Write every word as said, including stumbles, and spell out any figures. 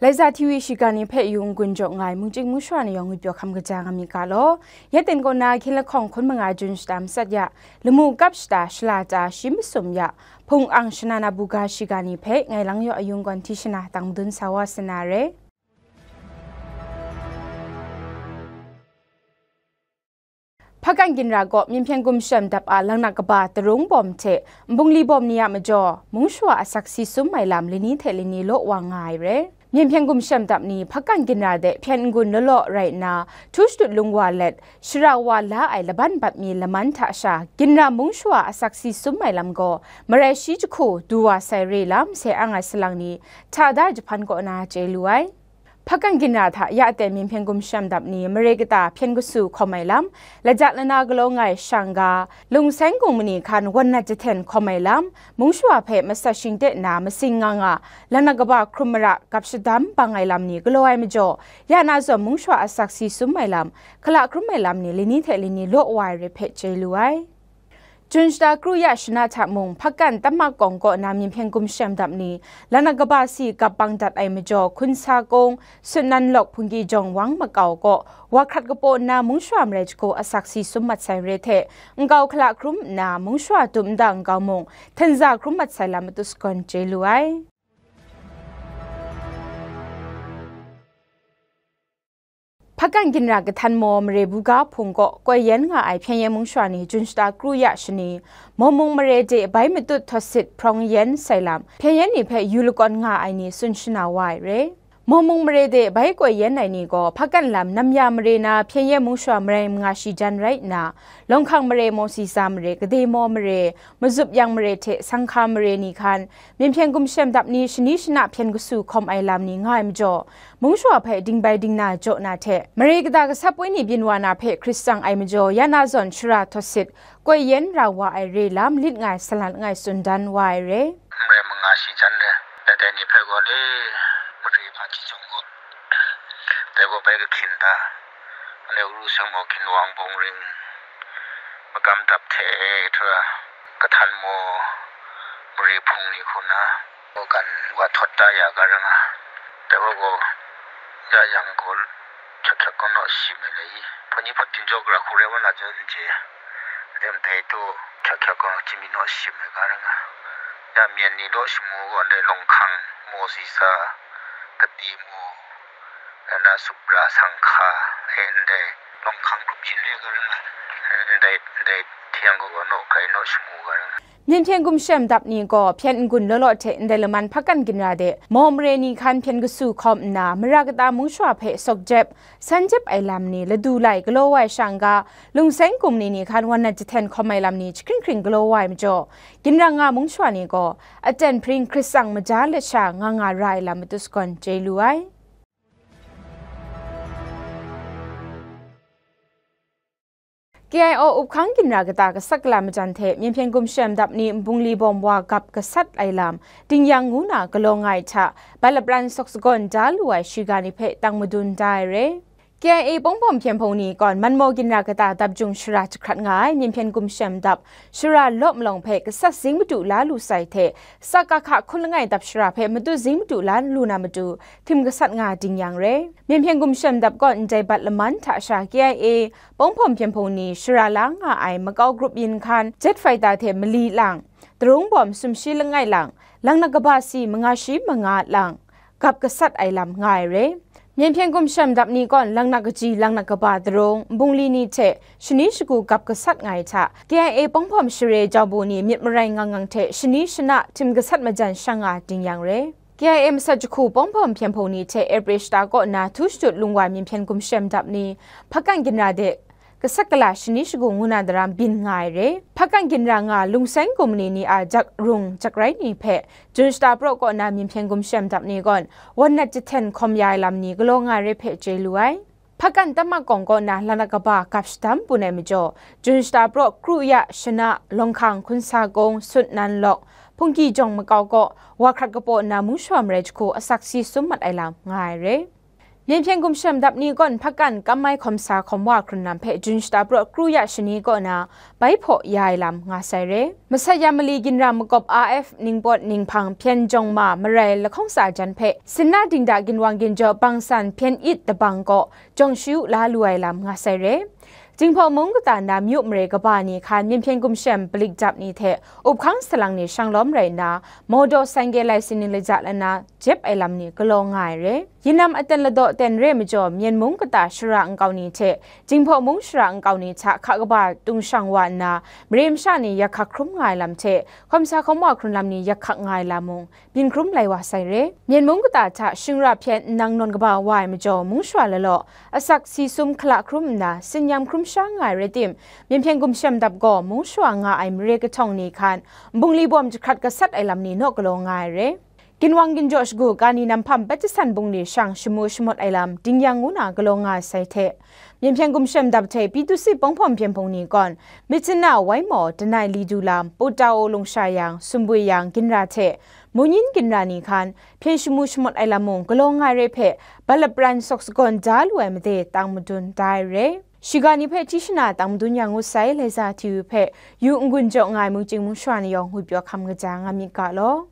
Laiza T V shiga ni hpe yu n-gun jaw nga ai mungchying mungshwa ni yawng ngut pyaw hkam kaja nga myit ga law, ya ten kaw na hkyen lahkawng hkun manga jun shata matsat ya, lamu kap shata shala ta shi masum ya, hpung ang shana na buga shiga ni hpe ngai lang yaw ayung gawn hti shana tang madun sa wa sa na re. Hpakan ginra kaw Myen Hpyen Gumshem Dap a Langnak Kaba Tarung Bawm hte Nbungli Bawm ni a majaw, mung shawa asak si sum ai lam lani hte lani law wa nga ai re. Myen Hpyen Gumshem Dap ni Hpakan ginra de hpyen n-gun law law rai nna, htu shadut lung wa let, shara wa la ai laban bat mi laman hta sha, ginra mung shawa asak si sum ai lam gaw, marai shi jahku du wa sai re lam sai ang ai salang ni, hta da jahpan kaw na chye lu ai. Hpakan ginra hta ya ten Myen Hpyen Gumshem Dap ni mare kata hpyen kasu hkawm ai lam, laja lana galaw nga ai shang ga, Lungseng Gung Mani hkan wan nat jahten hkawm ai lam, mung shawa hpe masat shingte nna masing nga nga, Langnak Kaba hkrum mara gap shadam bang ai lam ni galaw ai majaw, ya na zawn mung shawa asak si sum ai lam, hkala hkrum ai lam ni lani hte lani law wa ai re hpe chye lu ai. Jun shata kru ya shana hta mung, Hpakan Tamak Kawng kaw na Myen Hpyen Gumshem Dap ni, Langnak Kaba si gap bang dat ai majaw, Hkunsa Kung, Sunnan Lawk Hpungki Jawng Wang Makau kaw, wa hkrat kapaw nna mung shawa marai jahku asak si sum mat sai re hte, nkau hkala hkrum nna mung shawa dum nda nkau mung, htenza hkrum mat sai lam matu sagawn chye lu ai. Hpakan ginra Kahtan Maw mare buga hpung kaw koi yen nga ai hpyen yen mung shawa ni jun shata kru ya shani, Maw mung mare de bai matut htawt sit hprawng yen sai lam, hpyen yen ni hpe yu lakawn nga ai ni tsun shana wa ai re. Maw mung mare de bai koi yen ai ni gaw, Hpakan lam Namya mare na hpyen yen mung shawa marai manga shi jan rai nna, Lawng Hkang mare, Maw Si Sa mare, Kade Maw mare, Mazup Yang mare hte Sanghka mare ni hkan, Myen Hpyen Gumshem Dap ni shani shana hpyen kasu hkawm ai lam ni nga ai majaw, mung shawa hpe dingbai dingna jaw na hte, mare kata gasat poi ni byin wa na hpe hkrit tsang ai majaw, ya na zawn shara htawt sit, koi yen ra wa ai re lam lit nga ai salang langai tsun dan wa ai re. Marai manga shi jan re, dai dai ni hpe gaw le, mare hpa chyawm gaw, dai gaw bai kahkyin da, ale ru seng maw hkyin wang bawng ring, magam dap hte htra, Kahtan Maw mare hpung ni hku na, Hpakan wa htawt da ya ga ring a, dai wa gaw, ya yang gaw, hkyak hkyak gaw naw shi mai lai i, hpaw ni hpaw tin jaw gara hku rai wa na jaw n chye, dai ndai tu, hkyak hkyak gaw chyi mi naw shi mai ga ring a, ya myen ni law shamu gaw ndai Lawng Hkang, Maw Si Sa, Kade Maw, na Supra Sanghka, e ndai Lawng Hkang grup yin re ga ring a, ndai, ndai hte yang gaw naw hkrai naw shamu ga ring a. Myen Hpyen Gumshem Dap ni gaw hpyen n-gun law law hte ndai laman Hpakan ginra de, Maw mare ni hkan hpyen kasu hkawm nna, mara kata mung shawa hpe sawk jep, san jep ai lam ni ladu lai galaw wa ai shang ga, Lungseng Gung Mani ni hkan wan nat jahten hkawm ai lam ni jahkring hkring galaw wa ai majaw, ginra nga mung shawa ni gaw, aten hpring hkrit tsang maja lat sha nga nga ra ai lam matu sagawn chye lu ai. K I O up hkang ginra kata gasat gala majan hte Myen Hpyen Gumshem Dap ni Nbungli Bawm wa gap gasat ai lam, ding yang ngu na galaw nga ai hta, bat lapran sawk sagawn da lu ai shiga ni hpe tang madun da ai re. K I A Pawng Hpawm Hpyen Hpung ni gawn Manmaw ginra kata dap jung shara jahkrat nga ai Myen Hpyen Gumshem Dap shara law malawng hpe gasat zing madu la lu sai hte, Sakakha hkun langai dap shara hpe matu zing madu la lu na matu, htim gasat nga ding yang re. Myen Hpyen Gumshem Dap gaw ndai bat laman hta sha K I A Pawng Hpawm Hpyen Hpung ni shara la nga ai makau grup yin hkan, jet fighter hte mali lang, Tarung Bawm sumshi langai lang, Langnak Kaba si manga shi manga lang, gap gasat ai lam nga ai re. Myen Hpyen Gumshem Dap ni gawn Langnak Kaji, Langnak Kaba Tarung, Nbungli ni hte shani shagu gap gasat nga ai hta, K I A Pawng Hpawm Share jau bu ni myit marai ngang ngang hte shani shana htim gasat majan shang nga ding yang re. K I A masat jahku Pawng Hpawm Hpyen Hpung ni hte April shata kaw na htu shadut lung wa Myen Hpyen Gumshem Dap ni Hpakan ginra de gasat gala shani shagu ngu na daram byin nga ai re. Hpakan ginra nga Lungseng Gung Mani ni a jak rung jak rai ni hpe Jun shata praw kaw na Myen Hpyen Gumshem Dap ni gawn wan nat jahten hkawm ya ai lam ni galaw nga ai re hpe chye lu ai. Hpakan Tamak Kawng kaw na Langnak Kaba gap shadam bun ai majaw, Jun shata praw kru ya shana, Lawng Hkang, Hkunsa Kung, Sut Nan Lawk, Hpungki Jawng Makau kaw wa hkrat kapaw nna mung shawa marai jahku asak si sum mat ai lam nga ai re. Myen hpyen gumshem dap ni gawn hpakan kam ai hkawm sa hkawm wa hkrun lam hpe jun shata praw kru ya shani kaw na bai hpaw ya ai lam nga sai re. Masat ya mali ginra makawp R F ningpawt ninghpang hpyen jawng ma marai lahkawng tsa jan hpe sinna dingda ginwang ginjaw bangsan hpyen it dabang kaw jawng shu la lu ai lam nga sai re. Jinghpaw mung kata na myu mare kaba ni hkan myen hpyen gumshem palik dap ni hte up hkang salang ni shanglawm rai nna, mawdaw sangke lai sining laja lana jep ai lam ni galaw nga ai re. Yinam aten ladaw ten re majaw, myen mung kata shara nkau ni hte jinghpaw mung shara nkau ni hta hka kaba tung shang wa nna, mare masha ni yak hkak hkrum nga ai lam hte hkawm sa hkawm wa hkrun lam ni yak hkak nga ai lam mung byin hkrum lai wa sai re. Myen mung kata hta shingra hpyen nnang nawn kaba wa ai majaw, mung shara lalaw asak si sum hkala hkrum nna, sinyam hkrum sha nga ai rai tim, myen hpyen gumshem dap gaw mung shara nga ai mare kahtawng ni hkan bungli bawm jahkrat gasat ai lam ni naw galaw nga ai re. Ginwang ginjaw shagu kani nam hpam Patjasan bungli shang shamu shamawt ai lam Dingyang ngu na galaw nga ai sai hte, myen hpyen gumshem dap hte P two C Ponghpawm Hpyen Hpung ni gawn, Myitkyina, Waimaw, Danai, Lidu lam, Putao, Lungsha Yang, Sumbwi Yang, Ginra hte Munyin Ginra ni hkan hpyen shamu shamawt ai lam mung galaw nga ai re hpe, balap pran sawk sagawn da lu ai made tang madun da ai re. Shiga ni hpe hti shana tang madun ya ngu sai, Laiza T V hpe yu n-gun jaw nga ai mungchying mungshara ni yawng ngwipyaw hkam kaja nga myit ga law.